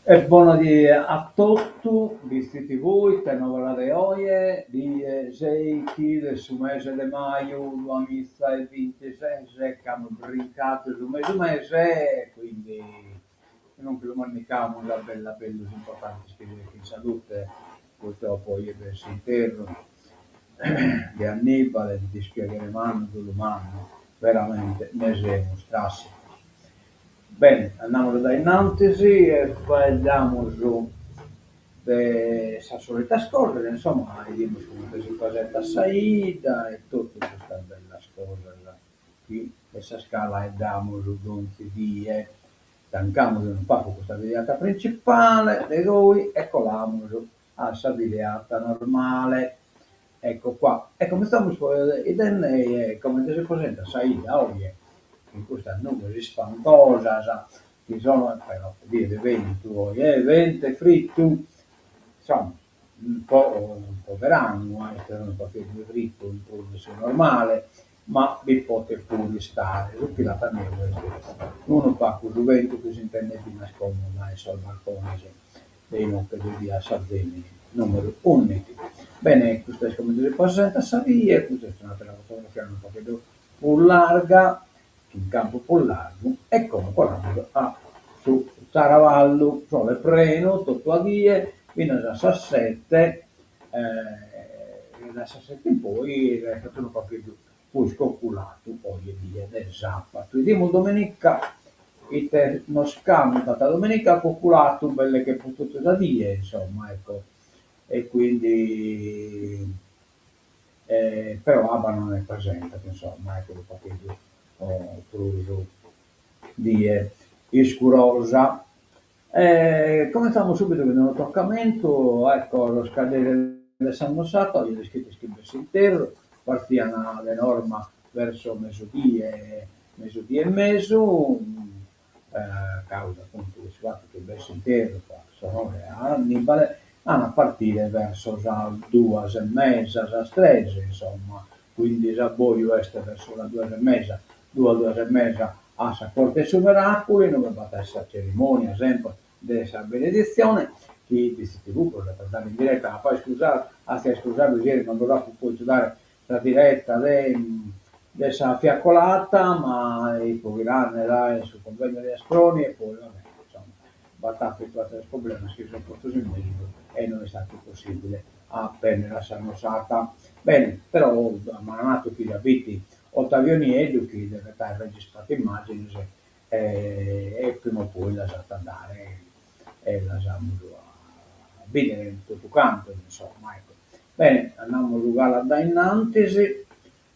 E bona die a totu, Bitzi TV, ite novas de oje, die seichi de su mese de maju duamiza e bintises, ch'amus brincadu su mesu mese e quindi non che lu mandicamus a bellu a bellu, s'importante est chi siet in salute, purtroppo oje b'est s'interru de Annibale, dispiaghere mannu, dolu mannu, veramente nde semus trassidos. Bene, andamus dae innantis e faeddamus de sas solitas cosas, insomma, 'idimus comente si presentat sa 'idda e totu custas bellas cosas chi de sas cales 'aeddamus donzi die. Tancamus unu pagu custa videata principale de goi e colamus a sa videata normale. Ecco qua. E cominzamus 'idende comente si presentat sa 'idda oje, cun custas nubes ispantosas chi sono, però die de bentu oje, bentu e frittu, insomma, po po beranu est unu pagheddu de frittu in prus de su normale, ma bi potet puru istare, su chi dat anneu est unu pagu su bentu chi s'intendet finas como dae sos balcones de inoghe de via Sazemini numeru ùndighi. Bene, custa est comente si presentat sa die, custa est un'atera fotografia unu pagheddu prus larga, in campu prus largu, e como colamus a su taraballu, sole prenu totu a die finas a sas sete, e dae sas sete in poi restat unu pagheddu prus coculadu, oje die de sàbadu. 'Idimus dominica ite nos cantat, dominica coculadu belle che pro totu sa die, insomma, ecco, e quindi però abba non nde presentat, insomma, ecco, unu pagheddu prus die iscurosa. E cominzamus subitu cun unu tocamentu, ecco, sos cadderis de Samosata, oje l'ischides chi b'est s'interru, partian de norma verso mesudie, mesudie e mesu, a causa appuntu de su fatu chi b'est s'interru pro s'onore a Annibale, an a partire verso sas duas e mesa, sas tres, insomma, quindi s'abboju est verso sas duas e mesa, duas duas e mesa a sa Corte 'e su Miraculu, inube b'at a esser sa cerimonia sempre de sa beneditzione, chi Bitzi TV bos at a dare in diretta, apo a iscusare, anzi a iscusare si eris non bos apo pòdidu dare sa diretta de de sa fiaccolata, ma ipo ghirande dae su convegno de Asproni e poi va bene, insomma, b'at àpidu àteros problemas chi si sunt postos in mesu e no est istadu possibile a bennere a Samosata. Bene, però m'an natu chi ja b'it Ottavio Nieddu chi devet aer registradu immagines e prima o poi las at a dare e las amus a bìdere totu cantos, insomma, ecco. Bene, andamus galu a dae innantis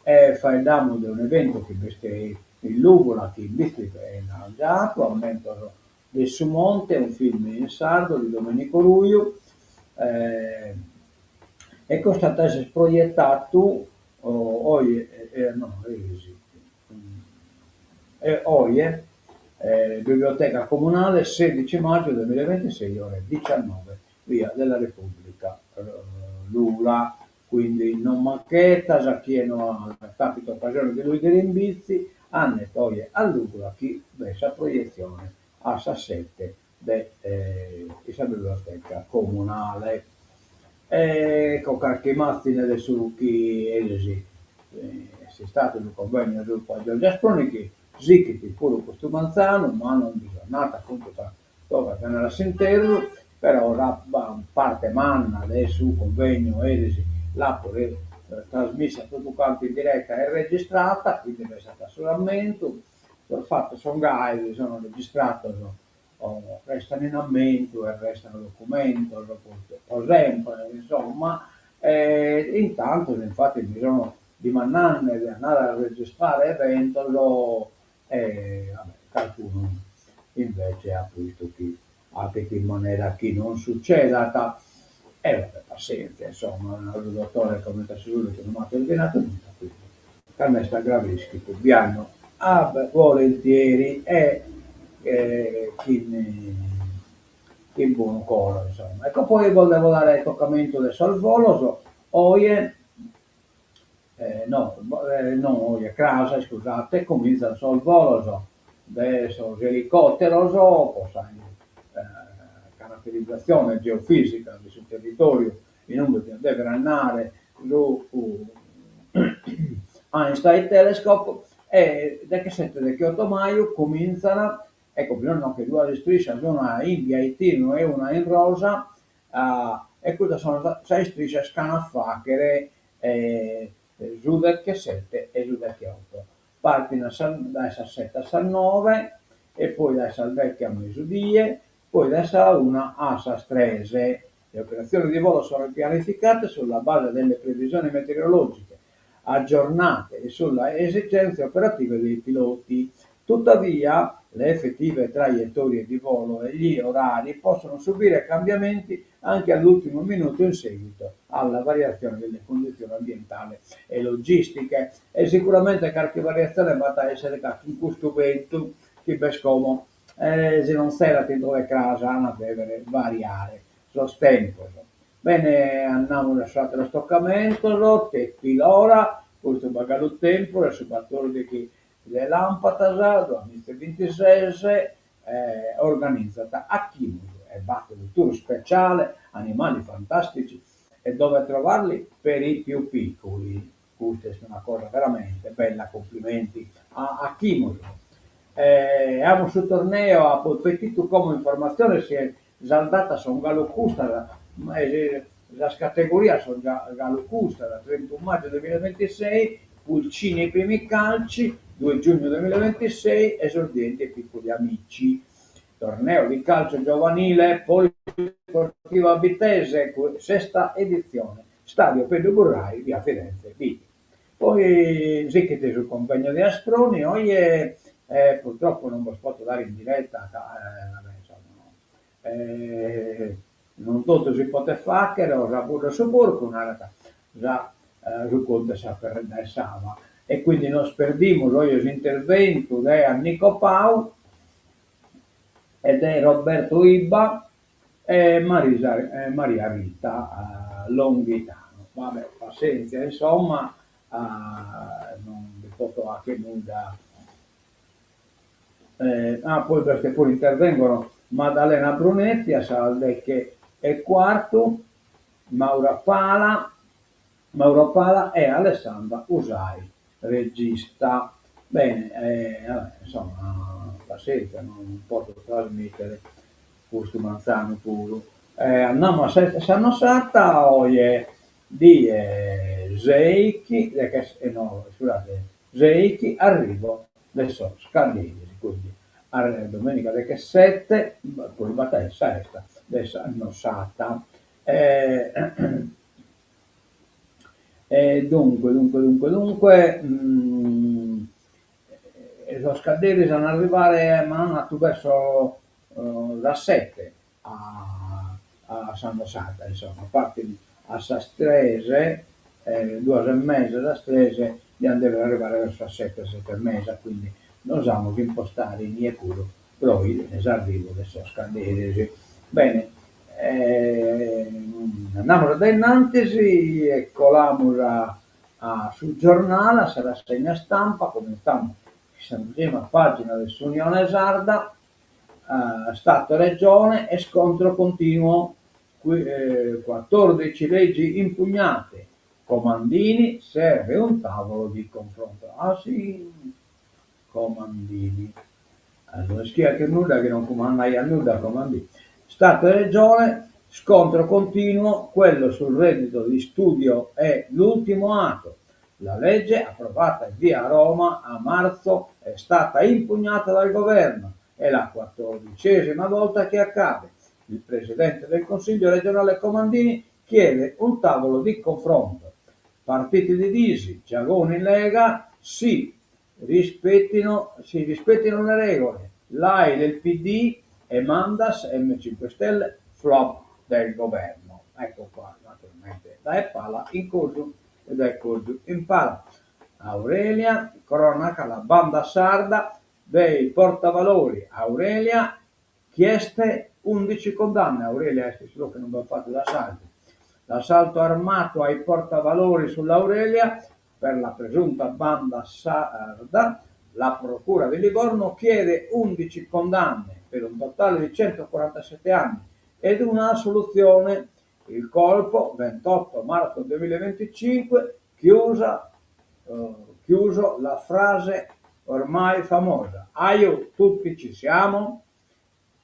e faeddamus de un'eventu chi b'est in Lùvula, chi in Bitzi l'an già atu, Ammentos de su Monte, un film in sardu de Domenico Ruiu, e custu at a esser proietatu oje, no, eris, oje, Biblioteca Comunale, sedici maggio duemilaventisei ore diciannove, via della Repubblica, Lula. Quindi non manchetas, a chie no at àpitu ocasione de lu 'idere in Bitzi, andet oje a Lùvula chi b'est sa proietzione a sas sete de in sa biblioteca comunale. Ecco carchi immazine de su chi eris est istadu su convegno subra a Giorgio Asproni chi sichit puru custu manzanu, ma non bi so andata appuntu ca Tocat de andare a s'interru, però sa parte manna de su convegnu eris l'apo trasmissa totu cantu in diretta e registrata, quindi b'est su ammentu, sos fatos son gai, si sono registratos restan in ammentu e restan documentos pro sempre, insomma, e intantu infati mi sono dimandende de andare a registrare eventos E vabbè, carcunu invece apo 'istu chi faghet in manera chi non succedat, e vabbè, passentzia, insomma, su dottore comente a su solitu non m'at ordinadu nudda, quindi cando est aggraveschidu bi ando a volentieri e chin chin bonu coro, insomma. Ecco, poi bos devo dare tocamentu de sos volos, oje No, no oje, cras, iscusate, comintzan sos volos de sos elicòteros po sa. caraterizatzione geofìsica de su territòriu in ue diat dèvere andare su Einstein Telescope e dechesete decheoto maju cumintzat, ecco bi sun anche duas istriscias, una in biaitinu e una in rosa, e custas sun sas istriscias ch'an a fàghere su dechesete e su decheoto. Partin dae sas sete a sas noe e poi dae sas deche a mesudie, poi dae sa una a sas tres. Le operazioni di volo sono pianificate sulla base delle previsioni meteorologiche aggiornate e sulle esigenze operative dei piloti. Tuttavia, le effettive traiettorie di volo e gli orari possono subire cambiamenti anche all'ultimo minuto in seguito alla variazione delle condizioni ambientali e logistiche. E sicuramente carchi variatzione b'at a èssere ca cun custu bentu chi b'est como si non serat intro de cras an a dèvere variare sos tempos. Bene, andamus a sos àteros tocamentos, Tepilora, custu b'at galu tempus, est su batòrdighi de làmpadas, duamiza e bintises, organizat Achimus e b'at unu tour speciale Animali fantastici e dove trovarli per i più piccoli. Custa est una cosa veramente bella, complimenti a Achimus. Amus su torneo, apo petitu como informatziones si sas datas sun galu custas, sas categorias sun galu custas, trintunu màgiu duemillaventisei, Pulcini i primi calci, due giugno duemillaventisei, esordienti e piccoli amici. Torneo di calcio giovanile Polisportiva Bittese, sesta edizione, Stadio Pedru Burrai, via Firenze Biti. Poi sichit su convegno de Asproni, oje purtroppo non bos poto dare in diretta ca vabbè insomma non totu si potet fagher, o sa pudda o su porcu, narat sa su contu 'e sa perredda 'e s'aba. E quindi nos perdimus oje s'interventu de Annico Pau e de Roberto Ibba e Marisa Maria Rita Longhitano. Vabbè, passèntzia insomma, non bi poto fagher nudda. Ah, poi b'est puru intervengono Maddalena Brunetti a sas deche e cuartu, Maura Pala, Mauro Pala e Alessandra Usai, regista. Bene, vabbè, insomma, passèntzia, non poto trasmìtere custu manzanu puru. Andamus a sa 'esta 'e sa Nossata, oje die seichi, no, iscusate, seichi arrivo de sos cadderis, quindi domenica dechesete, poi b'at a esser sa 'esta de sa Nossata. E dunque, dunque, dunque, dunque, sos cadderis an a arrivare, m'an natu, verso sas sete a a sa Nossata, insomma, partin a sas tres, duas e mesa, sas tres, dian dever arrivare verso sas sete, sete e mesa, quindi nos amus impostare inie puru pro 'idere s'arrivu de sos cadderis. Bene, andamus a dae innantis e colamus a a su giornale, a sa rassegna stampa, comintzamus chin sa prima pagina de s'Unione Sarda, Stato Regione e scontro continuo, quattordici leggi impugnate, Comandini serve un tavolo di confronto. Ah si, Comandini. No ischiat chi nudda chi non cumandaiat nudda Comandini. Stato e Regione, scontro continuo, quello sul reddito di studio è l'ultimo atto. La legge, approvata in via Roma a marzo, è stata impugnata dal governo. È la quattordicesima volta che accade. Il presidente del Consiglio regionale Comandini chiede un tavolo di confronto. Partiti divisi, Giagoni Lega, si rispettino, si rispettino le regole. Lai del PD e Mandas M 5 Stelle, flop del governo. Ecco qua, naturalmente, dae pala in coddu e dae coddu in pala. Aurelia, cronaca, la banda sarda dei portavalori Aurelia, chieste 11 condanne, Aurelia est su locu inue b'ant fatu s'assaltu, l'assalto armato ai portavalori sull'Aurelia per la presunta banda sarda, la procura di Livorno chiede 11 condanne per un totale di 147 anni. ed una soluzione. Il colpo, 28 marzo 2025, chiusa, chiuso la frase ormai famosa, Ajo, tutti ci siamo?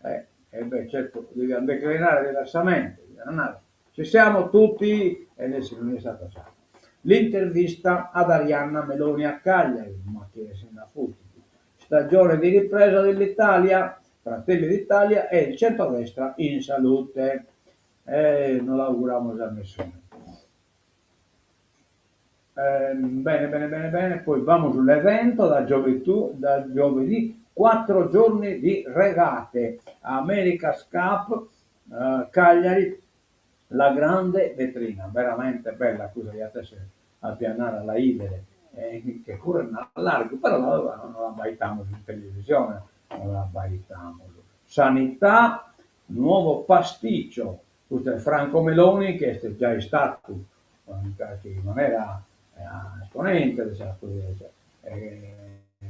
Eh, e beh, certo, deviant declinare diversamente, deviant narrer, ci siamo tutti, e nessi non est stata sa. L'intervista ad Arianna Meloni a Cagliari, ma chie si nd'afutit. Stagione di ripresa dell'Italia, Fratelli d'Italia e il centrodestra in salute. E no l'auguramus a nessunu. Bene, bene, bene, bene, poi vamos l'evento da giovedì, da giovedì, 4 giorni di regate, America's Cup, Cagliari, la grande vetrina, veramente bella, cussa diat essere a bi andare a la 'idere, che curren a largu, però no l'abbaitamus in televisione, no l'abbaitamus. Sanità, nuovo pasticcio, custu est Franco Meloni chi est giai istadu in carchi manera esponente de sa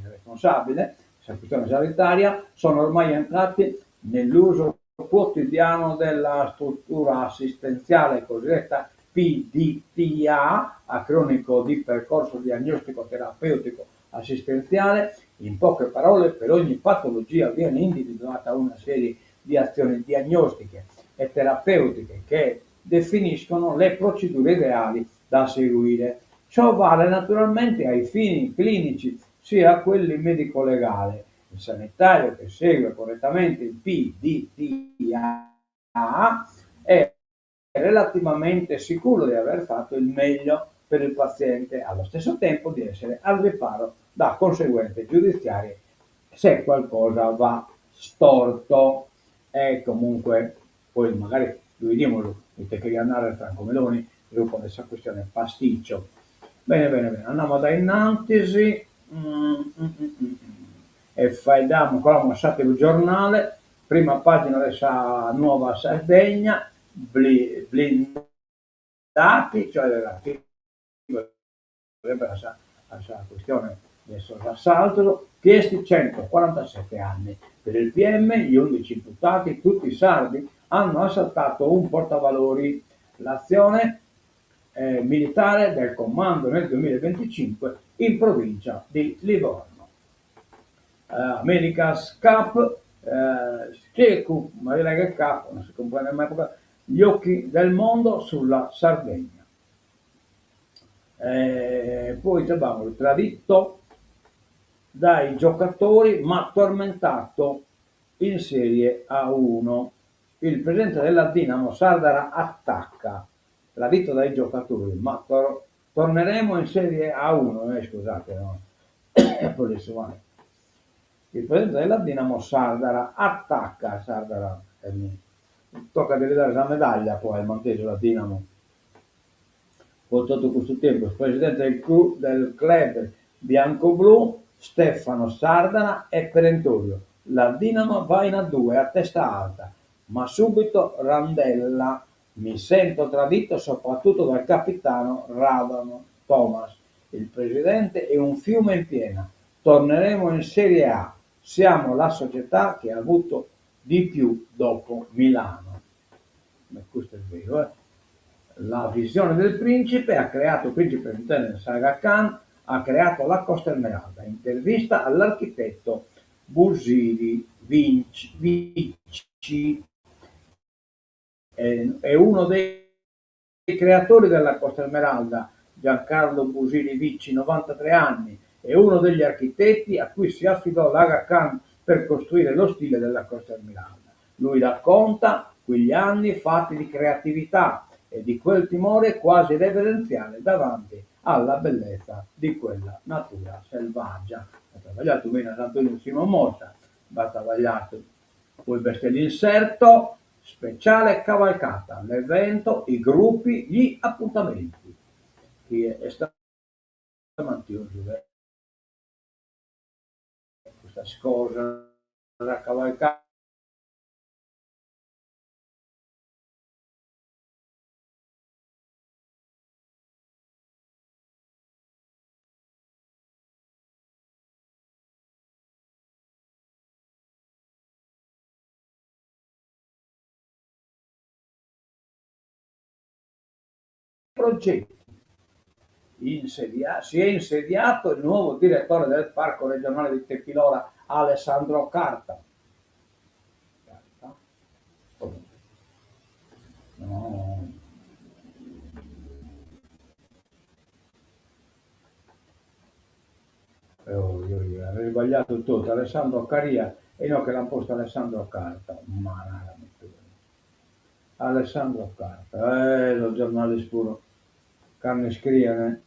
responsabile de sa questione sanitaria, sono ormai entrati nell'uso quotidiano della struttura assistenziale cosiddetta PDTA, acronico di percorso diagnostico terapeutico assistenziale. In poche parole, per ogni patologia viene individuata una serie di azioni diagnostiche e terapeutiche che definiscono le procedure ideali da seguire. Ciò vale naturalmente ai fini clinici sia a quelli medico-legali. Il sanitario che segue correttamente il PDTA è relativamente sicuro di aver fatto il meglio per il paziente, allo stesso tempo di essere al riparo da conseguenze giudiziarie se qualcosa va storto. E comunque, poi magari lu 'idimus ite cheriat narrer Franco Meloni subra de sa questione pasticcio. Bene bene bene, andamus a dae innantis e faeddamus, colamus a s'ateru giornale, prima pagina de sa Nuova Sardegna, blindati, cioè relativu sempre a sa a sa questione de sos assaltos, chiesti 147 anni. Per il PM gli 11 imputati, tutti sardi, hanno assaltato un portavalori. L'azione militare del comando nel 2025 in provincia di Livorno. America's Cup, Cup, non si comprende mai gli occhi del mondo sulla Sardegna. Poi abbiamo il tradito dai giocatori ma tormentato in Serie A1. Il presidente della Dinamo Sardara attacca, tradito dai giocatori, ma tor torneremo in Serie A1, eh, scusate, no? Il presidente della Dinamo Sardara attacca, Sardara, eh, toccat de li dare sa medaglia po aer mantesu sa Dinamo po totu custu tempus, presidente del del club biancoblù Stefano Sardara è perentorio, la Dinamo va in A2 a testa alta, ma subito Randella, mi sento tradito soprattutto dal capitano Radon Thomas. Il presidente è un fiume in piena. Torneremo in Serie A. Siamo la società che ha avuto di più dopo Milano. Beh, questo è vero, eh. La visione del principe ha creato, il principe intende Aga Khan, ha creato la Costa Smeralda. Intervista all'architetto Busiri Vinci, Vici, è uno dei creatori della Costa Smeralda, Giancarlo Busiri Vici, 93 anni, è uno degli architetti a cui si affidò l'Aga Khan per costruire lo stile della Costa Smeralda. Lui racconta quegli anni fatti di creatività e di quel timore quasi reverenziale davanti alla bellezza di quella natura selvaggia. Ha trabagliadu bene Antonio Simon Mossa, b'at trabagliadu. Poi b'est l'inserto speciale cavalcata, l'evento, i gruppi, gli appuntamenti. Chi est amantiosu de custas cosas, cavalcadas. progetti. Insedia si è insediato il nuovo direttore del Parco regionale di Tepilora, Alessandro Carta. Carta? No. Apo sbagliadu totu, Alessandro Caria e inoghe l'an postu Alessandro Carta, ma narami tue. Alessandro Carta, eh sos giornales puru cando iscrien.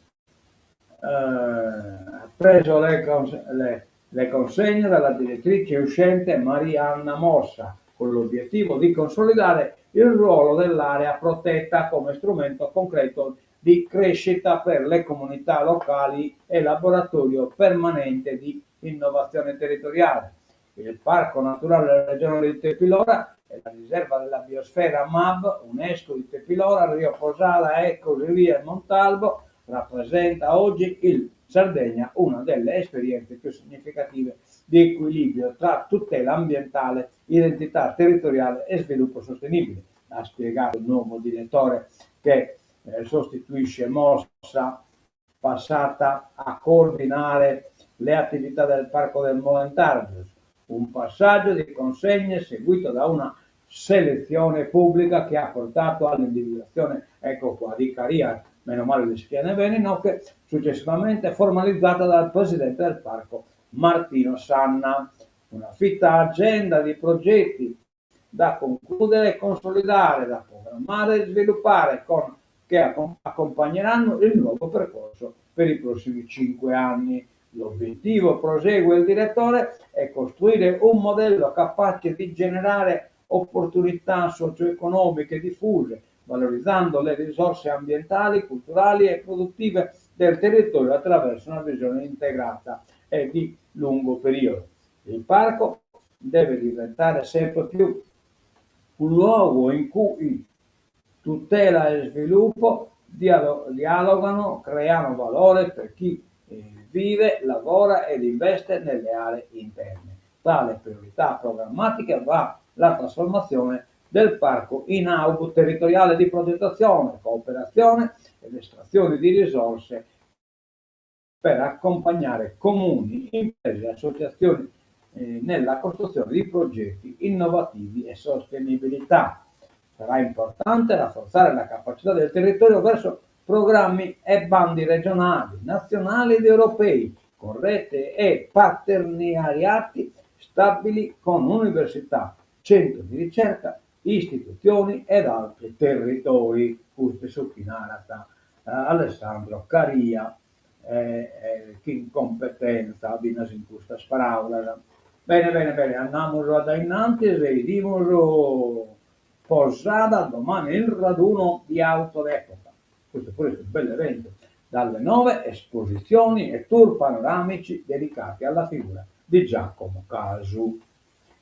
Ha preso le le le consegne dalla direttrice uscente Maria Anna Mossa, con l'obiettivo di consolidare il ruolo dell'area protetta come strumento concreto di crescita per le comunità locali e laboratorio permanente di innovazione territoriale. Il Parco Naturale Regionale di Tepilora e la Riserva della Biosfera MAB, Unesco di Tepilora, Rio Posada e così via e Montalbo rappresenta oggi in Sardegna una delle esperienze più significative di equilibrio tra tutela ambientale, identità territoriale e sviluppo sostenibile, ha spiegato il nuovo direttore che sostituisce Mossa, passata a coordinare le attività del Parco del Molentargius, un passaggio di consegne seguito da una selezione pubblica che ha portato all'individuazione, ecco qua, di Caria, meno male l'ischiene bene, no, che successivamente formalizzata dal presidente del parco Martino Sanna. Una fitta agenda di progetti da concludere e consolidare, da programmare e sviluppare, con, che accompagneranno il nuovo percorso per i prossimi 5 anni. L'obiettivo, prosegue il direttore, è costruire un modello capace di generare opportunità socio-economiche diffuse, valorizzando le risorse ambientali, culturali e produttive del territorio attraverso una visione integrata e di lungo periodo. Il parco deve diventare sempre più un luogo in cui tutela e sviluppo dialogano, creano valore per chi vive, lavora ed investe nelle aree interne. Tra le priorità programmatiche va la trasformazione del parco in hub territoriale di progettazione, cooperazione ed estrazione di risorse per accompagnare comuni, imprese e associazioni nella costruzione di progetti innovativi e sostenibilità. Sarà importante rafforzare la capacità del territorio verso programmi e bandi regionali, nazionali ed europei, con rete e partenariati stabili con università, centri di ricerca, istituzioni ed altri territori. Custu est su chi narat Alessandro Caria chin competenza finas in custas paraulas. Bene bene bene, andamus a dae innantis e 'idimus Posada domani il raduno di auto d'epoca. Custu puru est unu bellu eventu. Dalle 9 esposizioni e tour panoramici dedicati alla figura di Giacomo Casu.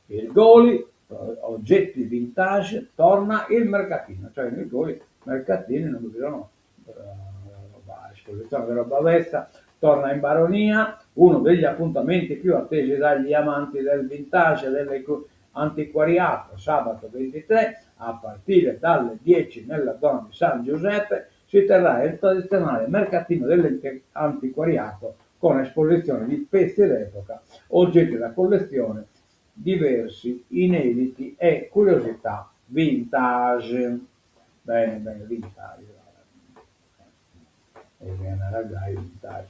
Irgoli, oggetti vintage, torna il mercatino, cioè in Irgoli mercatini non bi sono roba, esposizione di roba betza, torna in Baronia, uno degli appuntamenti più attesi dagli amanti del vintage e dell'antiquariato, sabato 23 a partire dalle 10 nella zona di San Giuseppe si terrà il tradizionale mercatino dell'antiquariato con esposizione di pezzi d'epoca, oggetti da collezione, diversi inediti e curiosità vintage. Bene, bene, vintage. E vintage.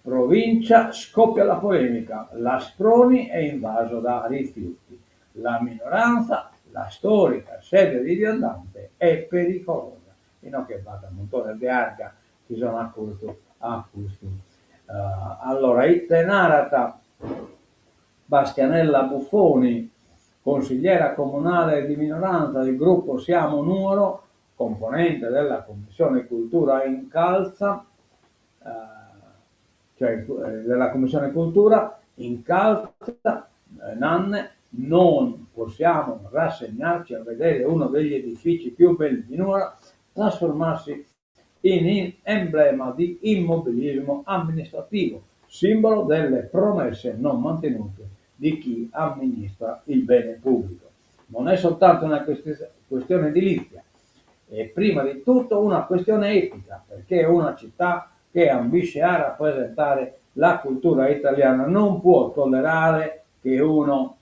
Provincia scoppia la polemica, l'Asproni è invaso da rifiuti. La minoranza, la storica sede di Viandante è pericolosa. Inoghe b'at muntones de arga chi sono a custu a custu. Allora, ite narat Bastianella Buffoni, consigliera comunale di minoranza del gruppo Siamo Nuoro, componente della Commissione Cultura Incalza, cioè della Commissione Cultura, incalza Nanne, non possiamo rassegnarci a vedere uno degli edifici più belli di Nuoro trasformarsi in emblema di immobilismo amministrativo, simbolo delle promesse non mantenute di chi amministra il bene pubblico. Non è soltanto una questione edilizia. È prima di tutto una questione etica, perché una città che ambisce a rappresentare la cultura italiana non può tollerare che uno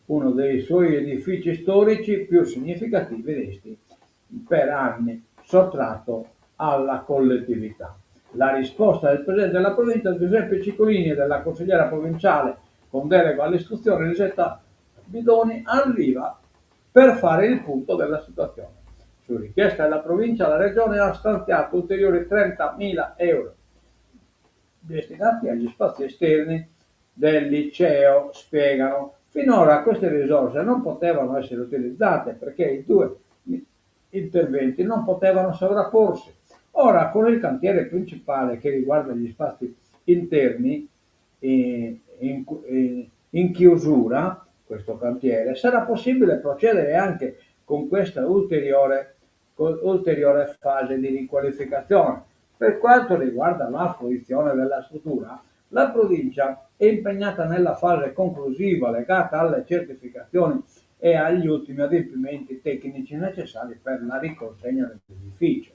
uno dei suoi edifici storici più significativi resti per anni sottratto alla collettività. La risposta del presidente della provincia Giuseppe Cicolini e della consigliera provinciale con delega all'istruzione Elisetta Bidoni arriva per fare il punto della situazione. Su richiesta della provincia la regione ha stanziato ulteriori 30.000 euro destinati agli spazi esterni del liceo, spiegano. Finora queste risorse non potevano essere utilizzate perché i due interventi non potevano sovrapporsi. Ora, con il cantiere principale che riguarda gli spazi interni in, in, in chiusura, questo cantiere, sarà possibile procedere anche con questa ulteriore, ulteriore fase di riqualificazione. Per quanto riguarda la fruizione della struttura, la provincia è impegnata nella fase conclusiva legata alle certificazioni e agli ultimi adempimenti tecnici necessari per la riconsegna dell'edificio.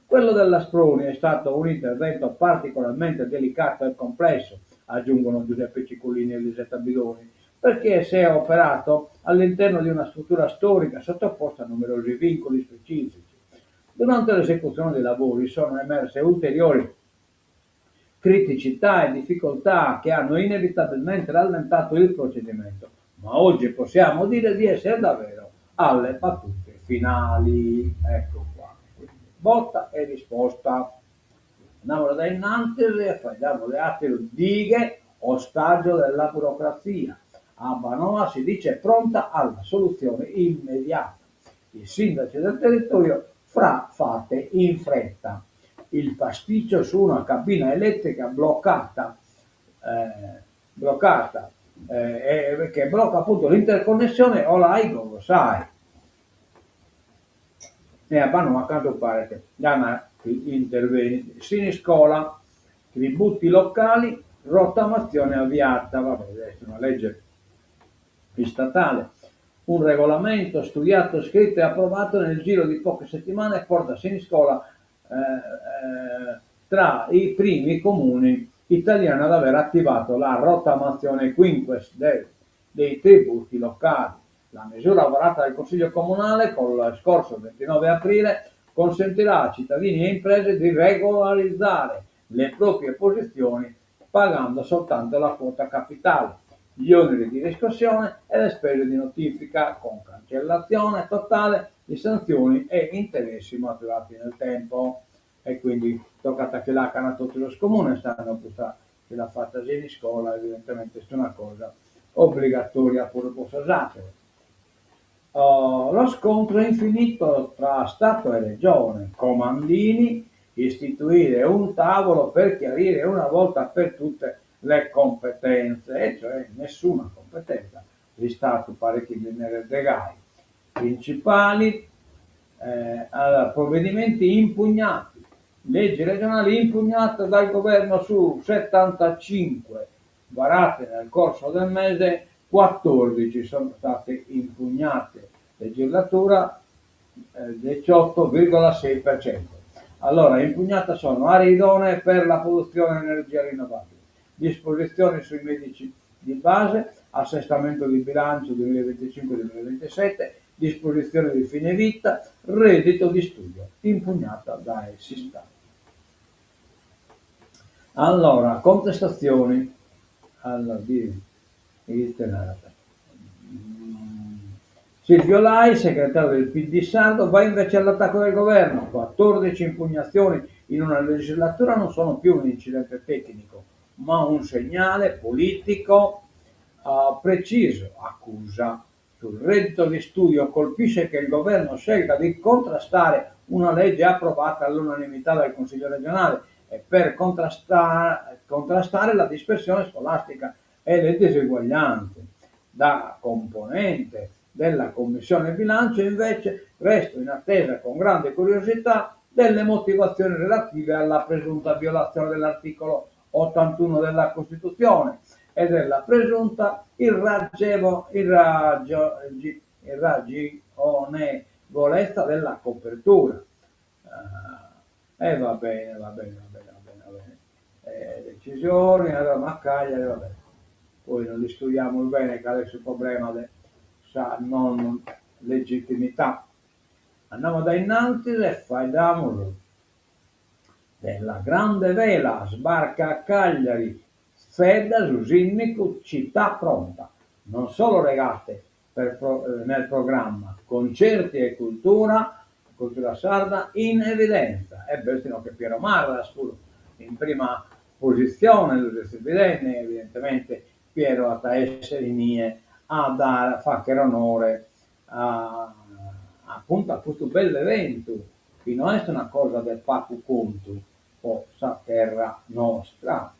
Quello dell'Asproni è stato un intervento particolarmente delicato e complesso, aggiungono Giuseppe Cicolini e Elisetta Bidoni, perché si è operato all'interno di una struttura storica sottoposta a numerosi vincoli specifici. Durante l'esecuzione dei lavori sono emerse ulteriori criticità e difficoltà che hanno inevitabilmente rallentato il procedimento, ma oggi possiamo dire di essere davvero alle battute finali. Ecco qua, quindi botta e risposta. Andiamo da innanzi e facciamo le altre dighe, ostaggio della burocrazia. Abbanoa si dice pronta alla soluzione immediata. I sindaci del territorio fra fate in fretta. Il pasticcio su una cabina elettrica bloccata, eh, bloccata eh, che blocca appunto l'interconnessione Olai-Gongossai. E Abbanoa a quanto pare che interventi. Siniscola, tributi locali, rottamazione avviata, vabbè, è una legge statale. Un regolamento studiato, scritto e approvato nel giro di poche settimane porta Siniscola eh, eh, tra i primi comuni italiani ad aver attivato la rottamazione quinquies del, dei tributi locali. La misura varata dal Consiglio Comunale con lo scorso 29 aprile consentirà a cittadini e imprese di regolarizzare le proprie posizioni pagando soltanto la quota capitale, gli oneri di riscossione e le spese di notifica con cancellazione totale di sanzioni e interessi maturati nel tempo. E quindi toccata che la tutti los comunes stanno questa che l'ha fatta Siniscola, evidentemente è una cosa obbligatoria pure per sapere. Oh, lo scontro infinito tra Stato e Regione, Comandini, istituire un tavolo per chiarire una volta per tutte le competenze, e cioè nessuna competenza. L'Stato pare che viene degai. Principali eh, allora, provvedimenti impugnati, leggi regionali impugnate dal governo su 75 varate nel corso del mese, 14 sono state impugnate, legislatura eh, 18,6%. Allora, impugnate sono aree idonee per la produzione di energia rinnovabile, disposizioni sui medici di base, assestamento di bilancio 2025-2027, disposizione di fine vita, reddito di studio, impugnata dai Stato. Allora, contestazioni. Allora, di, Silvio Lai, segretario del PD sardo, va invece all'attacco del governo. 14 impugnazioni in una legislatura non sono più un incidente tecnico, ma un segnale politico uh, preciso, accusa. Sul reddito di studio colpisce che il governo scelga di contrastare una legge approvata all'unanimità dal Consiglio regionale e per contrastare, contrastare la dispersione scolastica e le diseguaglianze. Da componente della Commissione bilancio invece resto in attesa con grande curiosità delle motivazioni relative alla presunta violazione dell'articolo 81 della Costituzione e della presunta irragionevolezza Goletta della copertura. E va bene, va bene, va bene, va bene, va bene. Decisioni, a Roma, a Cagliari, va bene. Poi non l'istudiamus bene cale est su problema de sa non legittimità. Andamus dae innantis e faeddamus della grande vela, sbarca a Cagliari, Zedda su sìndicu, città pronta. Non solo regate per nel programma, concerti e cultura, cultura sarda in evidenza. E b'est inoghe Piero Marras puru in prima positzione, lu seis bidende, evidentemente Piero at a èssere inie a dare a fàghere onore a apuntu a custu bellu eventu chi no est una cosa de pagu contu po sa terra nostra.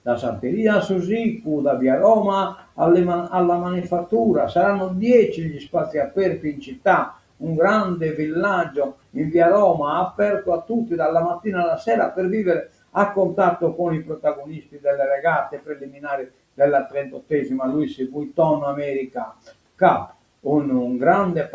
Da Sant'Elia a su Sicu, da via Roma alla Manifattura, saranno dieci gli spazi aperti in città, un grande villaggio in via Roma aperto a tutti dalla mattina alla sera per vivere a contatto con i protagonisti delle regate preliminari della trentottesima Louis Vuitton America Cup, un grande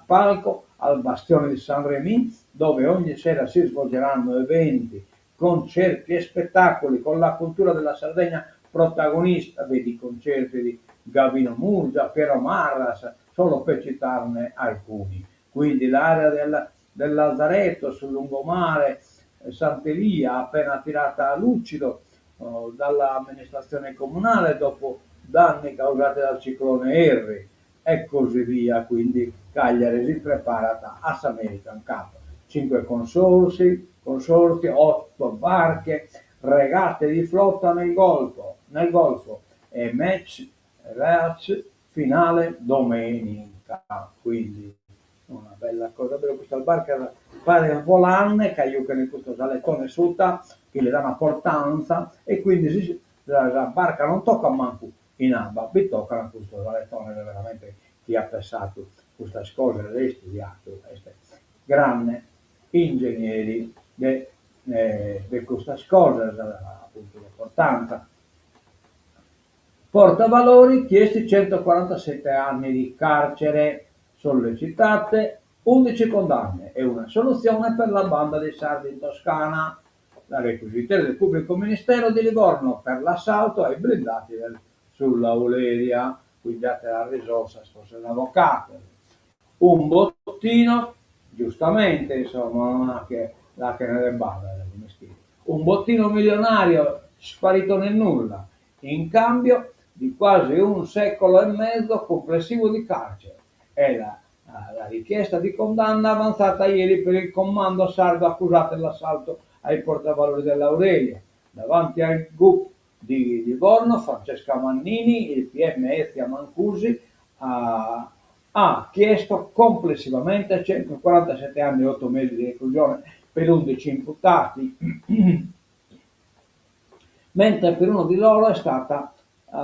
palco al Bastione di San Remy dove ogni sera si svolgeranno eventi, concerti e spettacoli con la cultura della Sardegna protagonista, vedi i concerti di Gavino Murgia, Piero Marras, solo per citarne alcuni. Quindi l'area del, del Lazzaretto sul lungomare Sant'Elia, appena tirata a lucido oh, dall'amministrazione comunale dopo danni causati dal ciclone Harry e così via, quindi Cagliari si preparat a s'American Cup. Cinque consorzi, consorzi, otto barche, regate di flotta nel Golfo, nel Golfo e match race finale domenica. Quindi una bella cosa, però custas barcas paren volande ca juchen custos aletones suta chi li dan portanza e quindi si sa barca non tocat mancu in abba, bi tocan custos aletones veramente chi at pensadu custas cosas e istudiadu est grande ingegneri de de custas cosas apuntu de portanza. Portavalori chiesti 147 anni di carcere, sollecitate 11 condanne e una assoluzione per la banda dei sardi in Toscana. La requisitoria del pubblico ministero di Livorno per l'assalto ai blindati del, sull'Aurelia, quindi àteras risorsas po sos avocados. Un bottino, giustamente, insomma, non è che la chene de badas, come scrive. Un bottino milionario sparito nel nulla, in cambio di quasi un secolo e mezzo complessivo di carcere. È la, la richiesta di condanna avanzata ieri per il comando sardo accusato dell'assalto ai portavalori dell'Aurelia. Davanti al GUP di Livorno, Francesca Mannini, il PM Ezia Mancusi, ha, ha chiesto complessivamente 147 anni e 8 mesi di reclusione per 11 imputati, mentre per uno di loro è stata uh,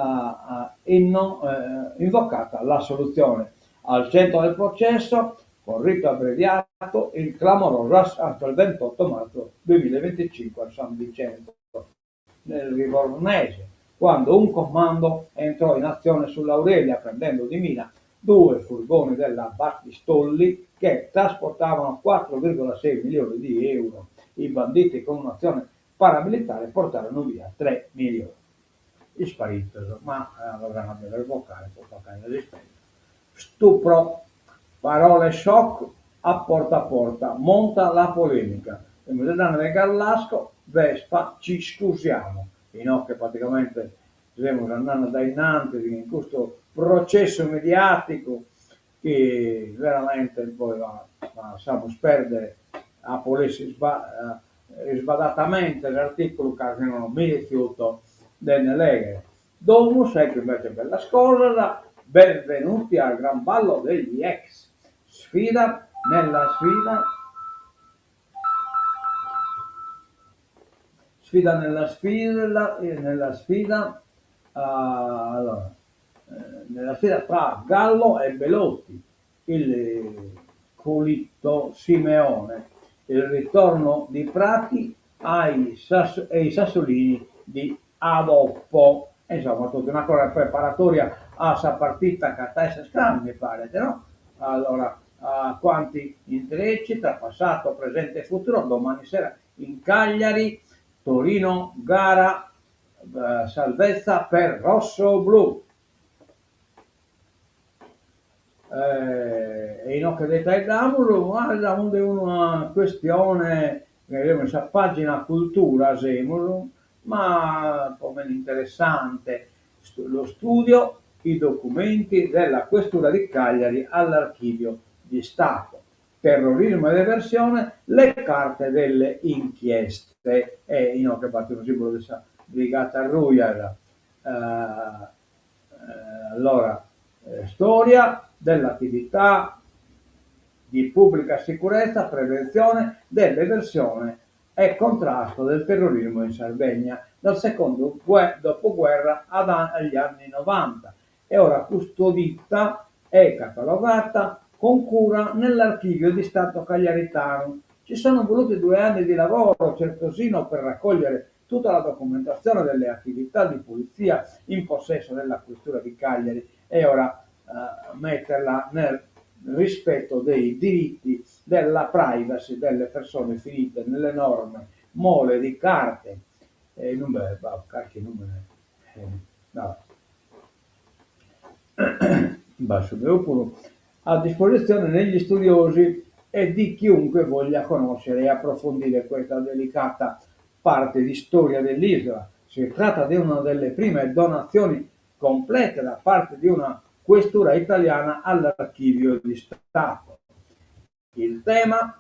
inno, uh, invocata l'assoluzione. Al centro del processo, con rito abbreviato, il clamoroso assalto il 28 marzo 2025 a San Vincenzo, nel Livornese, quando un comando entrò in azione sull'Aurelia prendendo di mira due furgoni della Battistolli che trasportavano 4,6 milioni di euro. I banditi con un'azione paramilitare portarono via 3 milioni. Isparitos, ma los an a dever bocare po pagare sas ispesas. Stupro, parole shock a Porta a Porta, monta la polemica. Semus andande de Garlasco, Vespa, ci scusiamo. Inoghe praticamente semus andande dae innantis in custu processu mediaticu chi veramente poi lassamus perdere, apo lessu isbadatamente s'articulu ca si nono mi rifiuto de nde leghere. Domus, ecco invece bellas cosas, benvenuti al gran ballo degli ex, sfida nella sfida, sfida nella sfida, nella sfida, allora, nella sfida tra Gallo e Belotti, il Colitto Simeone, il ritorno di Prati ai Sass- e i Sassolini di Adoppo. Insomma, tutta una cosa preparatoria a sa partita chi at a esser cras, mi paret, no? Allora. A quanti intrecci tra passato, presente e futuro, domani sera in Cagliari, Torino, gara salvezza per rossoblù. E inoghe de ite faeddamus, faeddamus de una questione, in sa pagina cultura semus, ma po mene interessante, lo studio, i documenti della questura di Cagliari all'archivio di Stato, terrorismo ed eversione, le carte delle inchieste, e inoghe b'at unu simbulu de sa Brigata Rujas. Allora, storia dell'attività di pubblica sicurezza, prevenzione dell'eversione e contrasto del terrorismo in Sardegna dal secondo dopoguerra agli anni 90 è ora custodita e catalogata con cura nell'Archivio di Stato cagliaritano. Ci sono voluti 2 anni di lavoro certosino per raccogliere tutta la documentazione delle attività di polizia in possesso della Questura di Cagliari e ora metterla nel rispetto dei diritti della privacy delle persone finite nell'enorme mole di carte. E non beh, bah, carchi numene. No. Basso meu puru. A disposizione degli studiosi e di chiunque voglia conoscere e approfondire questa delicata parte di storia dell'isola. Si tratta di una delle prime donazioni complete da parte di una questura italiana all'Archivio di Stato. Il tema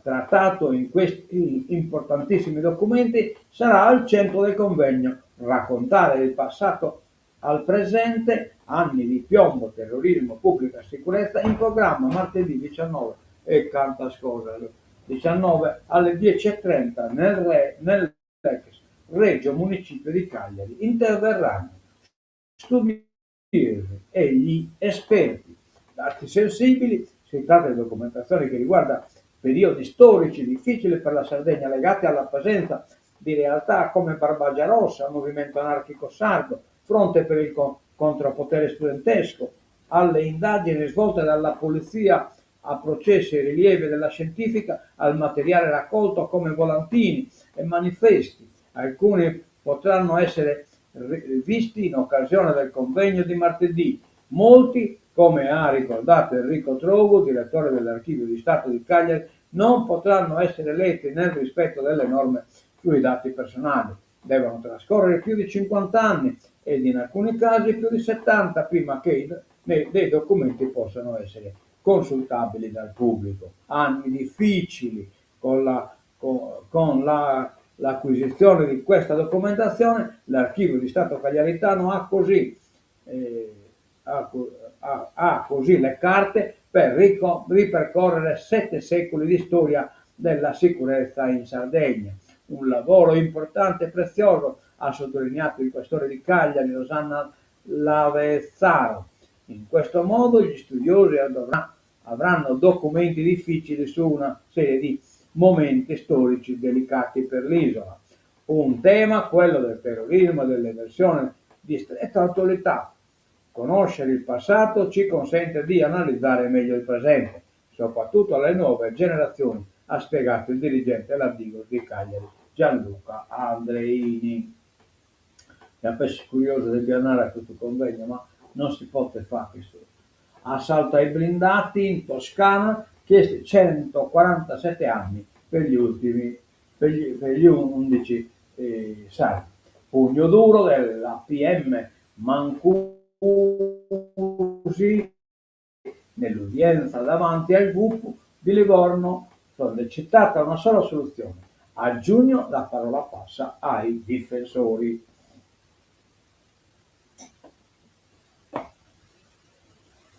trattato in questi importantissimi documenti sarà al centro del convegno. Raccontare il passato al presente, anni di piombo, terrorismo, pubblica sicurezza, in programma martedì 19 e cantas cosas, 19 alle 10:30 nel re, nell'ex Regio Municipio di Cagliari. Interverranno studiosi e gli esperti. Dati sensibili, si tratta di documentazione che riguarda periodi storici difficili per la Sardegna legati alla presenza di realtà come Barbagia Rossa, movimento anarchico sardo, fronte per il contropotere studentesco, alle indagini svolte dalla polizia, a processi e rilievi della scientifica, al materiale raccolto come volantini e manifesti. Alcuni potranno essere visti in occasione del convegno di martedì. Molti, come ha ricordato Enrico Trogu, direttore dell'Archivio di Stato di Cagliari, non potranno essere letti nel rispetto delle norme sui dati personali. Devono trascorrere più di 50 anni ed in alcuni casi più di 70 prima che dei documenti possano essere consultabili dal pubblico. Anni difficili con l'acquisizione di questa documentazione. L'Archivio di Stato cagliaritano ha così le carte per ripercorrere 7 secoli di storia della sicurezza in Sardegna. Un lavoro importante e prezioso, ha sottolineato il questore di Cagliari, Rosanna Lavezzaro. In questo modo gli studiosi avranno documenti difficili su una serie di momenti storici delicati per l'isola. Un tema, quello del terrorismo e dell'eversione, di stretta attualità. Conoscere il passato ci consente di analizzare meglio il presente, soprattutto alle nuove generazioni, ha spiegato il dirigente della Digos di Cagliari, Gianluca Andreini. Mi è curioso di andare a questo convegno, ma non si può fare questo. Assalto ai blindati in Toscana, chiesti 147 anni per gli ultimi, per gli, per gli 11 sardi. Pugno duro della PM Mancusi nell'udienza davanti al GUP di Livorno, sollecitata una sola soluzione. A giugno la parola passa ai difensori.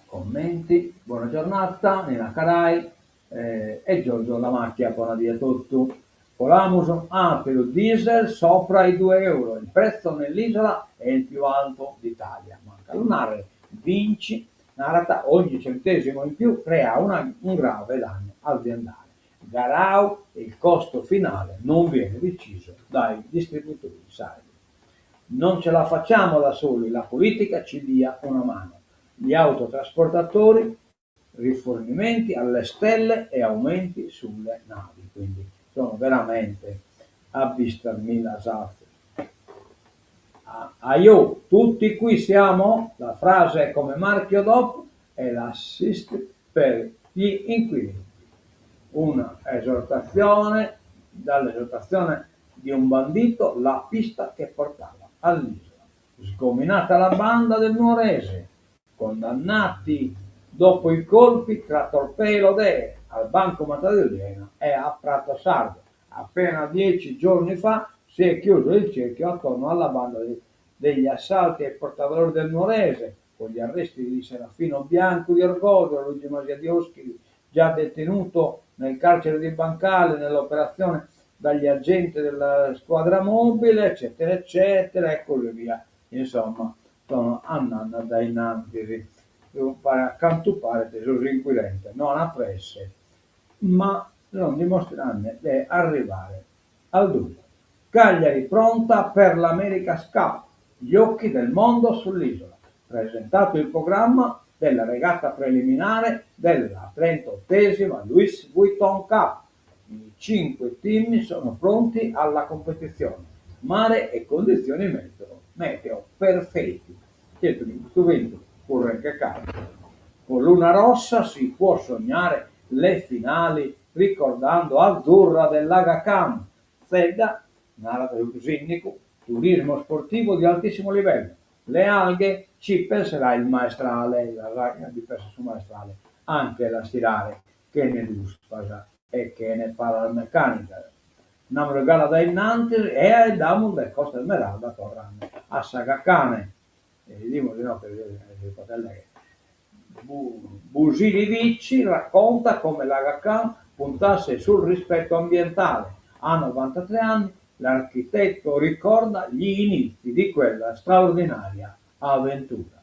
Commenti, buona giornata, Nina Carai e Giorgio Lamacchia, buona dia a tutti. Colamus ateru diesel sopra i 2 euro, il prezzo nell'isola è il più alto d'Italia. Manca lunare, vinci, narata, ogni centesimo in più crea un grave danno aziendale. Garau, il costo finale non viene deciso dai distributori sardi. Non ce la facciamo da soli, la politica ci dia una mano. Gli autotrasportatori, rifornimenti alle stelle e aumenti sulle navi. Quindi sono veramente abbistas mi las azis. Aiò, tutti qui siamo, la frase come marchio DOP e l'assist per gli inquirenti. Una esortazione, dall'esortazione di un bandito, la pista che portava all'isola. Sgominata la banda del Nuorese, condannati dopo i colpi tra Torpè e Lodè, al Bancomat di Oliena e a Prato Sardo. Appena 10 giorni fa si è chiuso il cerchio attorno alla banda degli assalti ai portavalori del Nuorese, con gli arresti di Serafino Bianco di Orgosolo, Luigi Masia di Oschiri, già detenuto nel carcere di Bancale nell'operazione dagli agenti della squadra mobile, eccetera, eccetera, e così via. Insomma, sono andando da innanzi. A cantu paret sos inquirentes no ant presse, ma sunt dimostrende de arrivare al dunque. Cagliari pronta per l'America's Cup, gli occhi del mondo sull'isola. Presentato il programma della regata preliminare della 38esima Louis Vuitton Cup. I 5 team sono pronti alla competizione. Mare e condizioni meteo perfetti. Certo che in questo vento curre anche caldo. Con Luna Rossa si può sognare le finali ricordando Azzurra dell'Aga Khan. Zedda, narat su sindicu, turismo sportivo di altissimo livello. Le alghe ci penserà il maestrale, bi pensat su maestrale, anche las tirare chene luspas e chene palas mecànicas. Andamus galu a dae innantis e aeddamus de Costa Smeralda torrende a s'Aga Khan. E bidimus inoghe si podet lèghere. Busiri Vici racconta come l'Aga Khan puntasse sul rispetto ambientale. A 93 anni l'architetto ricorda gli inizi di quella straordinaria avventura.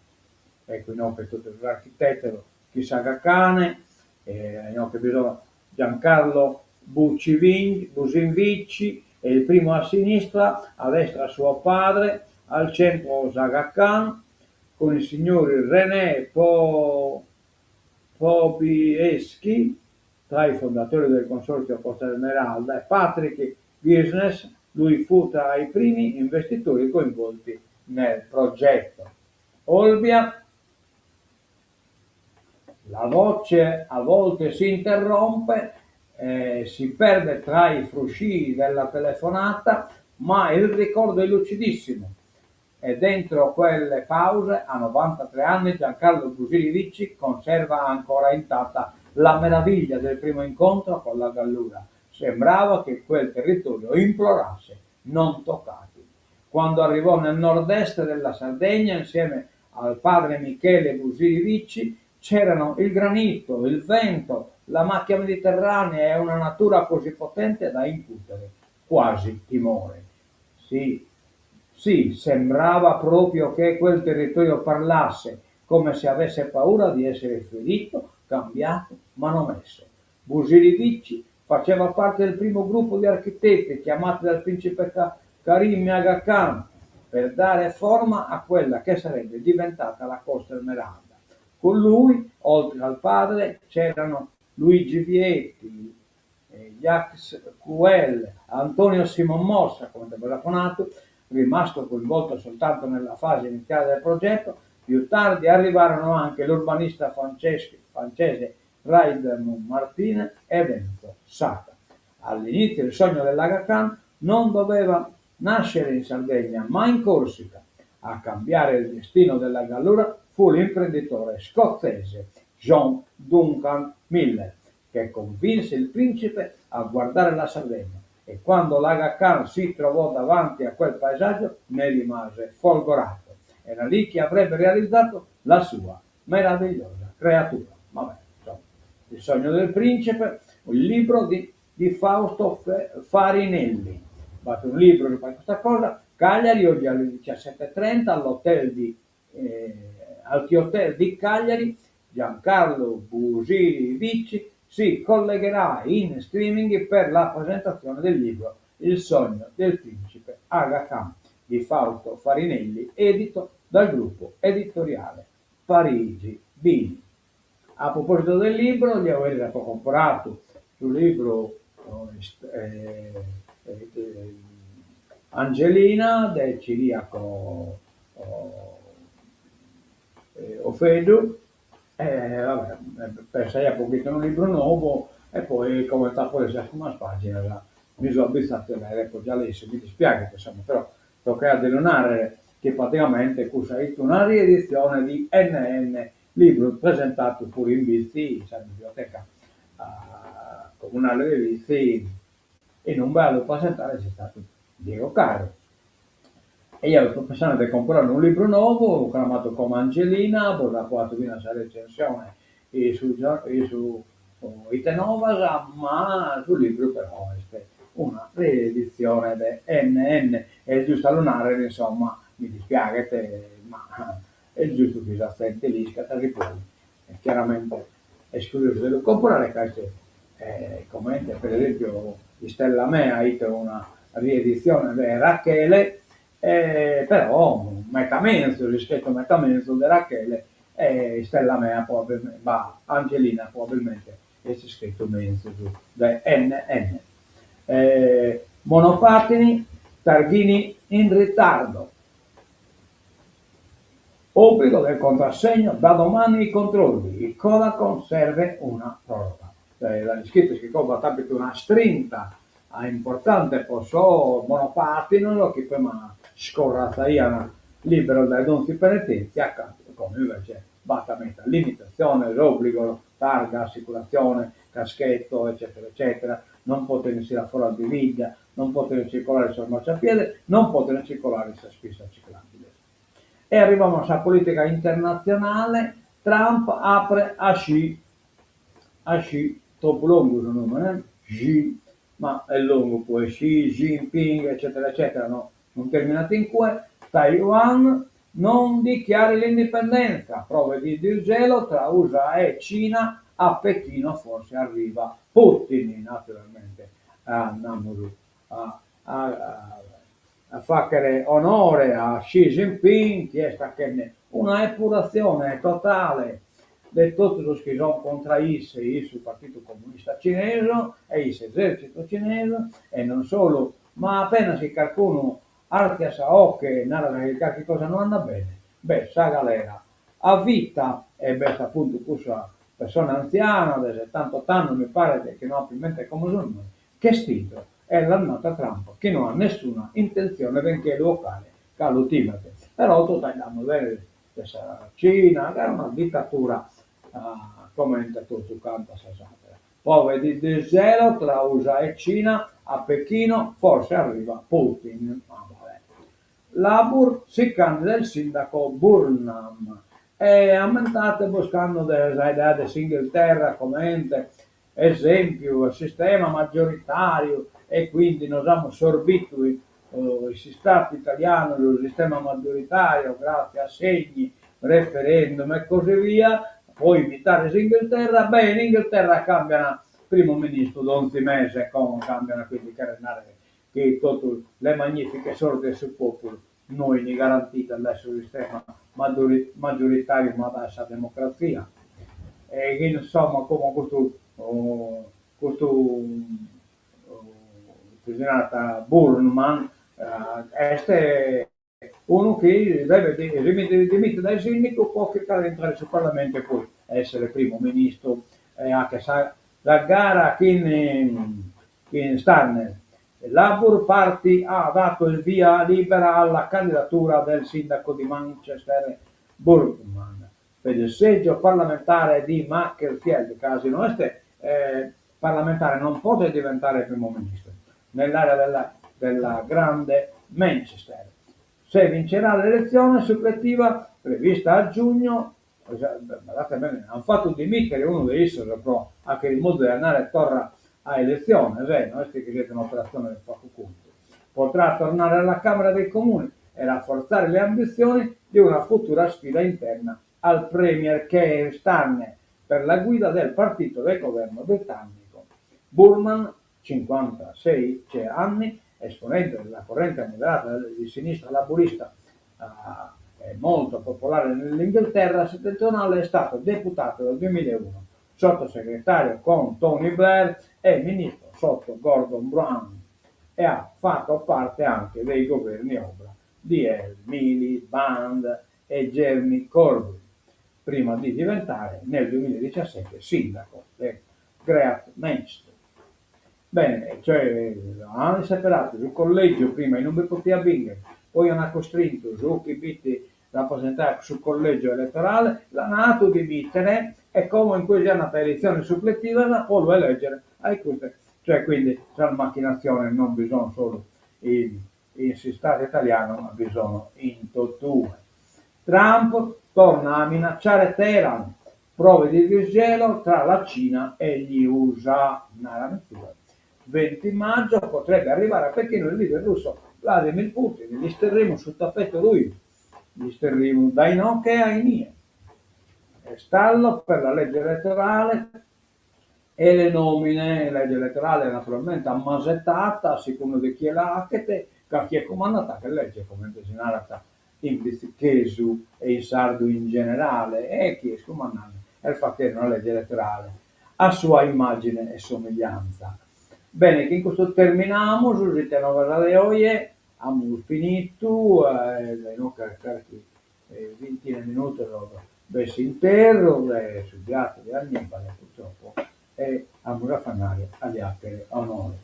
Ecco inoghe totu sos architetos chi s'Aga Khan, inoghe bi sono Giancarlo Busin Vici è il primo a sinistra, a destra suo padre, al centro s'Aga Khan, con i signori René Pobieski, tra i fondatori del consorzio Costa Smeralda, e Patrick Gisnes, lui fu tra i primi investitori coinvolti nel progetto. Olbia, la voce a volte si interrompe, si perde tra i frusci della telefonata, ma il ricordo è lucidissimo. E dentro quelle pause, a 93 anni, Giancarlo Busiri Vici conserva ancora intatta la meraviglia del primo incontro con la Gallura. Sembrava che quel territorio implorasse, non toccati. Quando arrivò nel nord-est della Sardegna, insieme al padre Michele Busiri Vici, c'erano il granito, il vento, la macchia mediterranea e una natura così potente da incutere quasi timore. Sì, sì, sembrava proprio che quel territorio parlasse, come se avesse paura di essere ferito, cambiato, manomesso. Busiri Vici faceva parte del primo gruppo di architetti chiamati dal principe Karim Aga Khan per dare forma a quella che sarebbe diventata la Costa Smeralda. Con lui, oltre al padre, c'erano Luigi Vietti, Jacques Couel, Antonio Simon Mossa, come telefonato, rimasto coinvolto soltanto nella fase iniziale del progetto. Più tardi arrivarono anche l'urbanista francese Raymond Martin ed Enzo Satta. All'inizio il sogno dell'Aga Khan non doveva nascere in Sardegna, ma in Corsica. A cambiare il destino della Gallura fu l'imprenditore scozzese John Duncan Miller, che convinse il principe a guardare la Sardegna, e quando l'Aga Khan si trovò davanti a quel paesaggio ne rimase folgorato. Era lì che avrebbe realizzato la sua meravigliosa creatura. Vabbè, insomma, il sogno del principe, il libro di Fausto Farinelli. Fate un libro che fa questa cosa. Cagliari oggi alle 17:30 all'hotel di, eh, al Hotel di Cagliari, Giancarlo Busiri Vici si collegherà in streaming per la presentazione del libro Il sogno del principe Aga Khan di Fausto Farinelli, edito dal gruppo editoriale Parigi, Bini. A proposito de libros, deo eris apo comporadu su libru Angelina de Ciriaco Offeddu e va bè, pensaia apo bidu unu libru nou e poi comente apo letu sas primas paginas mi so abizzadu de l'aer già lessiu, mi dispiaghet insomma, però toccaiat de lu narrer chi praticamente cussa 'it una riedizione di NN Libru presentatu puru in Bitzi, in sa biblioteca comunale de Bitzi, inumbe a lu presentare est istatu Diego Carru. E jeo fio pensande de comporare unu libru nou, cramatu como Angelina, bos apo 'atu finas sa recensione in su in su Ite Novas, ma su libru però est una rieditzione de NN, est giustu a lu narrer, insomma, mi dispiaghet, ma Est giustu chi sa zente l'iscat si poi chiaramente est curiosu de lu comporare ca est comente per esempiu Istella mea 'it una rieditzione de Rachele però meta menzus, iscritu meta menzus de Rachele e Istella mea probabilmente, bah, Angelina probabilmente est iscritu menzus de NN. Monopattini, targhini in ritardo. Obbligo del contrassegno, da domani i controlli, il Codacons serve una proroga. L'ischides chi como b'at apitu una strinta importante po sos monopatinos chi prima scorratzaian liberos dae donzi penitentzia, como invece b'at meta limitatziones, obbligos, targa, assicuratzione, caschetto eccetera eccetera, non poten essire a foras de bidda, non poten circolare sos marciapiede, non poten circolare in sas pistas ciclabiles. E arrivamus a sa politica internatzionale, Trump apre a Xi, a Xi, tropu longu su numene, Xi, ma est longu poi Xi Jinping eccetera eccetera no non terminat in cue, Taiwan non dichiari l'indipendenza, prove di disgelo tra Usa e Cina, a Pechino forse arriva Putin, naturalmente andamus a a fàghere onore a Xi Jinping chi est fachende una epuratzione totale de totu sos chi son contra a isse, in su Partitu Comunista Cinesu e in s'esercitu cinesu e non solu, ma apenas chi carcunu artziat sa 'oche e narat chi carchi cosa no andat bene, b'est sa galera a vita e b'est apuntu cussa pessona antziana de setantot'annos mi paret chi no apo in mente como su nùmene, ch'est intro e l'at nata Trump chi no at nessuna intentzione de nche lu 'ocare ca lu timet. Però totu 'aeddamus bene de sa Cina ca est una ditatura comente totu cantas sas àteras. Prove di disgelo tra Usa e Cina, a Pechino forse arriva Putin. Ma vabbè. Labour si candida il sindaco Burnham. E ammentate-bos cando de s'aeddaiat de s'Inghilterra comente esèmpiu sistema maggioritàriu e quindi nos amus sorbitu in s'istatu italianu su sistema maggioritàriu gràtzie a assegni, referendum e così via, pro imitare s'Inghilterra, beh in Inghilterra cambian primu ministru donzi mese, como cambian quindi cheret narrer chi totu le magnifiche sorti de su populu no 'ini garantidas dae su sistema maggioritariu ma dae sa democrazia. E chi insomma como custu custu ite si narat Burnham est Unu chi devet si dimitit dae sìndigu pro chircare de intrare in su Parlamentu e poi èssere primu ministru e 'achet sa gara chin chin Starmer. Labour Party ha dato il via libera alla candidatura del sindaco di Manchester Burnham per il seggio parlamentare di Macclesfield, ca si no est parlamentare non podet diventare primu ministru, nell'area della della Grande Manchester. Se vincerà l'elezione suppletiva prevista a giugno, badate bene, ant fatu dimitere unu de issos pro 'achere in modu de andare torra a eletziones, eh, no est chi siet un'operatzione de pagu contu, potrà tornare alla Camera dei Comuni e rafforzare le ambizioni di una futura sfida interna al premier Keir Starmer per la guida del partito del governo britannico. Burnham, 56 anni, esponente della corrente moderata di sinistra laburista. Molto popolare nell'Inghilterra settentrionale, è stato deputato dal 2001, sottosegretario con Tony Blair e ministro sotto Gordon Brown e ha fatto parte anche dei governi ombra di Ed Miliband e Jeremy Corbyn, prima di diventare nel 2017 sindaco del Great Manchester. Bene, cioè ant seperadu su collegiu prima in ube potiat bìnchere, poi ant costrintu su chi fit rapresentaiat su collegiu eletorale, l'ant atu dimìtere e como in cue si andat a eletziones supletivas po lu elègere a custe, cioè quindi sas macchinatziones non bi son solu in in s'istadu italianu ma bi sono in totue. Trump torna a minacciare Teheran, prove di disgelo tra la Cina e gli Usa, narami tue. 20 maggio potrebbe arrivare a Pechino il leader russo Vladimir Putin, l'isterrimus su tapetu ruju, l'isterrimus dae inoghe a inie. Stallo per la legge elettorale e le nomine, legge elettorale naturalmente ammasetata a segundu de chie la 'achet, ca chie cumandat 'achet legge, comente si narat in bitzichesu e in sardu in generale, e chie est cumandende est fachende una legge elettorale a sua immagine e somiglianza. Bene, chin custu terminamus s'Ite Novas de oje, amus finitu, dae inoghe a carchi vintina 'e minutos b'est s'interru de su beatu de Annibale, purtroppo, e amus a fannare a li 'achere onore.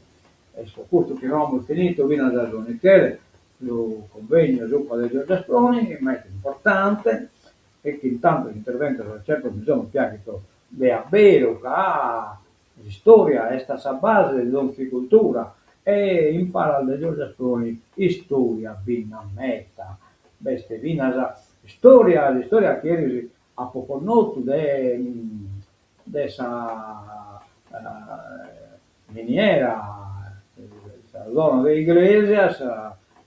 Est pro custu chi no amus finitu finas a su Michele, su convegnu subra de Giorgio Asproni, meda importante, e chin tantos interventos certos mi sono piaghidos de abberu ca S'istòria est a sa base de donzi cultura e in palas de Giorgio Asproni istòria bi nd'at meta. B'est finas istòria, s'istòria chi eris apo connotu de de sa miniera, sa zona de Iglesias,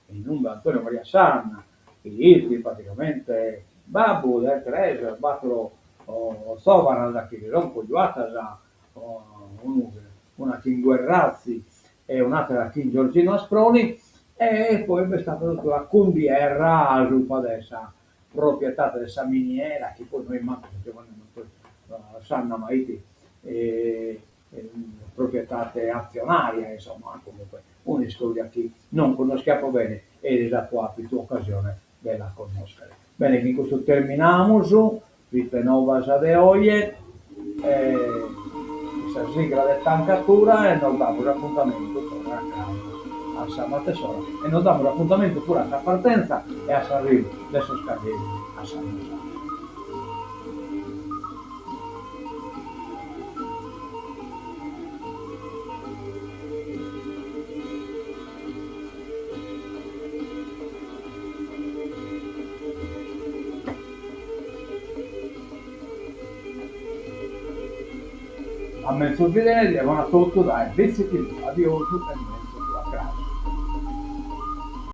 in ube Antonio Maria Sanna, chi fit praticamente babbu de tres o battoro zovanas chi si son cojuatas, una chin Guerrazzi e un'atera chin Giorgino Asproni, e poi b'est istada totu una cundierra subra de sa proprietade de sa miniera, chi poi no est mancu de Giovanni Sanna ma 'it proprietate azionaria, insomma, comunque un'istoria chi non connoschiapo bene e eris apo apitu occasione de la connoschere. Bene, chin custu terminamus Ite Novas de oje e sa sigla de Tancatura e nos damus apuntamentu torra a cras a sa matessi ora e nos damus apuntamentu puru a sa partenza e a s'arrivu de sos carreris a sa mesana. A menzus bidere, bona a totu dae Bitzi TV. Adiosu e.